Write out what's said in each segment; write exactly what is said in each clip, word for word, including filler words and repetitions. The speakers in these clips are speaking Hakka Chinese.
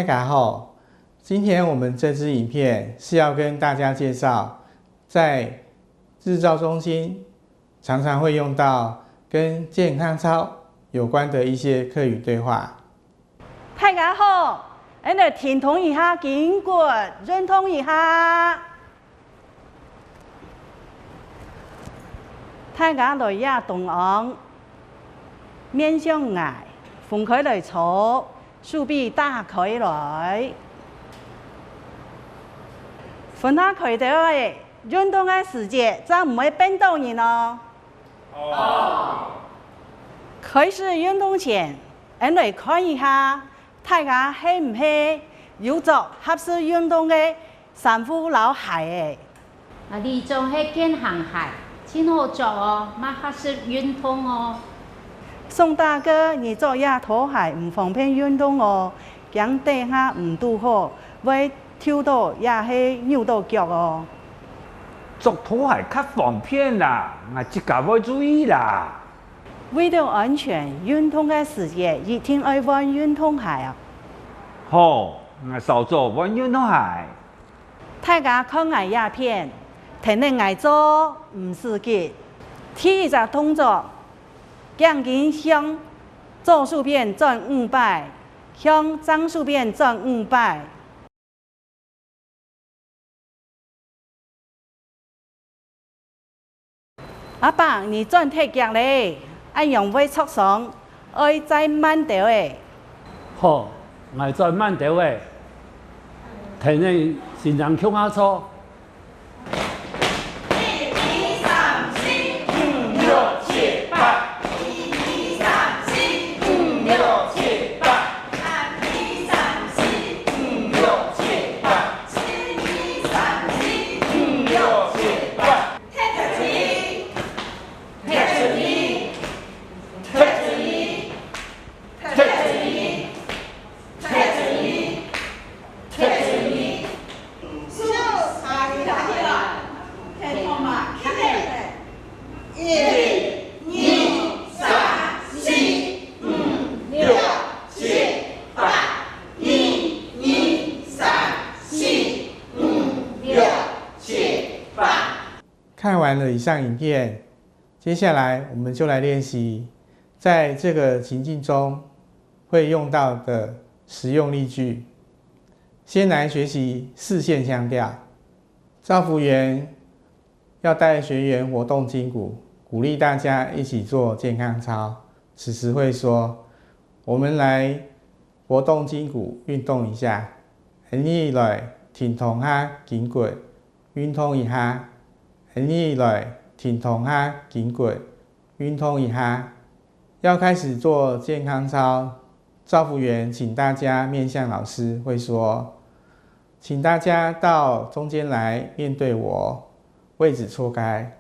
大家好，今天我们这支影片是要跟大家介绍，在日照中心常常会用到跟健康操有关的一些客语对话。大家好，恁呢停動一下，筋骨運動一下。 大家來這中央，面向𠊎，分開來坐，手臂打開來。分下開兜仔，運動个時節，正毋會變到人哦。開始運動前，𫣆來看一下，大家係毋係有著合適運動个衫褲摎鞋仔？啊，這種係健行鞋，盡好著哦，乜合適運動哦。宋大哥，你著這拖鞋毋方便運動哦，驚等下毋堵好，會抽著也係扭著腳哦。著拖鞋較方便啦，𠊎自家會注意啦。為著安全，運動个時節一定愛換運動鞋啊！好，𠊎韶早換運動鞋。 大家看𠊎這片，跈等𠊎做，毋使急。第一隻動作，頸根向左手片轉五擺，向正手片轉五擺。 阿伯，你轉忒遽咧，恁樣會著傷，愛再慢兜仔。好，𠊎轉慢兜仔，跈等先生共下做。一二三四五六七八，一二三四五六七八，三二三四五六七八。 一二三四五六七八。踢出去，踢出去，踢出去，踢出去，踢出去，踢出去。手抬起來，天空嘛，看得。一、二、三、四、五、六、七、八。 一、二、三、四、五、六、七、八。看完了以上影片，接下来我们就来练习在这个情境中会用到的实用例句。先来学习四线腔调。照服员要带学员活动筋骨，鼓励大家一起做健康操。此时会说：“我们来活动筋骨，运动一下。恁呢來停動下筋骨，运动一下。恁呢來停動下筋骨，运动一下。”要开始做健康操，照服员请大家面向老师，会说：“请大家到中间来，面对我，位置错开。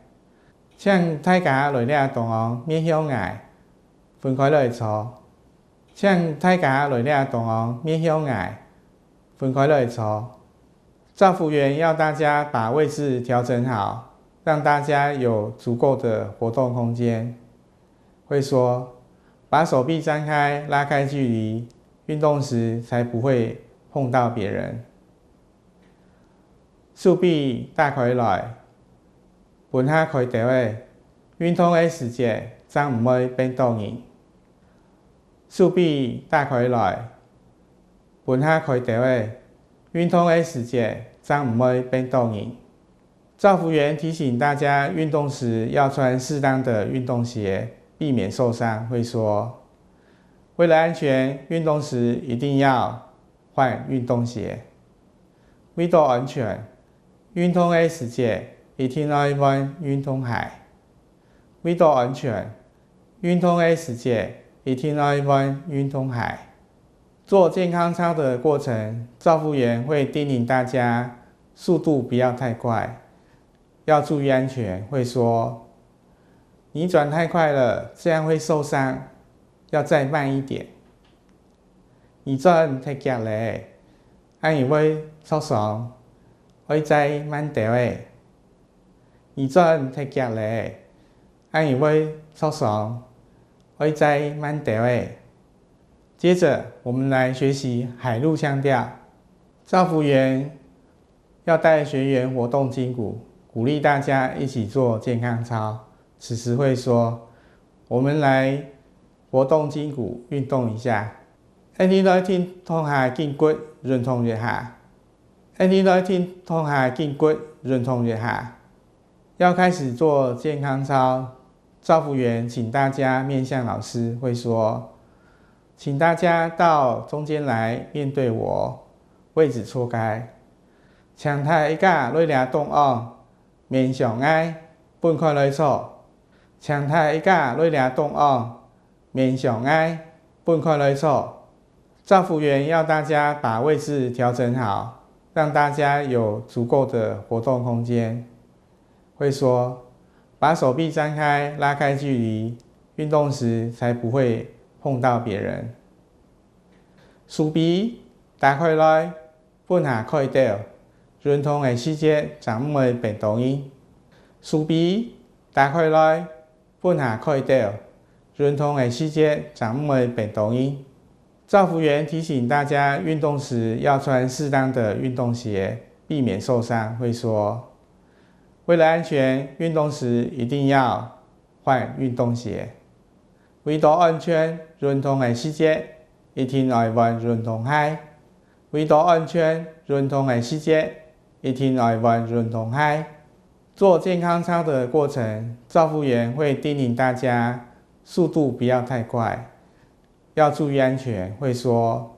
请大家來這中央，面向𠊎，分開來坐。请大家來這中央，面向𠊎，分開來坐。”照服员要大家把位置调整好，让大家有足够的活动空间。会说：“把手臂张开，拉开距离，运动时才不会碰到别人。”手臂打開來，分下開兜仔，運動个時節正毋會變到人。手臂打開來，分下開兜仔，運動个時節正毋會變到人。照服员提醒大家，运动时要穿适当的运动鞋，避免受伤。会说：“为了安全，运动时一定要换运动鞋。”为到安全，运动个时节一定要换运动鞋。为到安全，运动个时节一定要换运动鞋。做健康操的过程，照服员会叮咛大家速度不要太快，要注意安全，会说：“你转太快了，这样会受伤，要再慢一点。你转忒遽咧，恁樣會受伤，愛再慢兜仔。你转忒遽咧，恁樣會受伤，愛再慢兜仔。”接着，我们来学习海陆腔调。照服员要带学员活动筋骨，鼓励大家一起做健康操。此时会说：“我们来活动筋骨，运动一下。”恁呢來同下筋骨運動一下。恁呢來同下筋骨運動一下。要开始做健康操，照服员请大家面向老师，会说：“请大家到中间来，面对我，位置错开。请大家來這中央，面向𠊎，分開來坐。请大家來這中央，面向𠊎，分開來坐。”照服员要大家把位置调整好，让大家有足够的活动空间。会说：“把手臂张开，拉开距离，运动时才不会碰到别人。”手臂打开来，分下开兜，運動个時節正毋會變多人。手臂打开来，分下开兜，運動个時節正毋會變多人。照服员提醒大家，运动时要穿适当的运动鞋，避免受伤。会说：“为了安全，运动时一定要换运动鞋。为到安全，运动个时节一定要换运动鞋。为到安全，运动个时节一定要换运动鞋。”做健康操的过程，照服员会叮咛大家速度不要太快，要注意安全，会说：“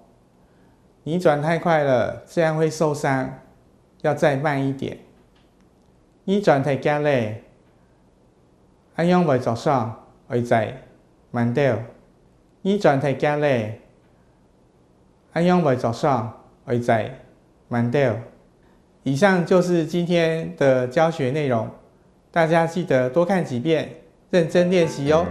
你转太快了，这样会受伤，要再慢一点。你转太急了，恁樣会受伤，愛再慢兜。你转太急了，恁樣会受伤，愛再慢兜。”以上就是今天的教学内容，大家记得多看几遍，认真练习哦。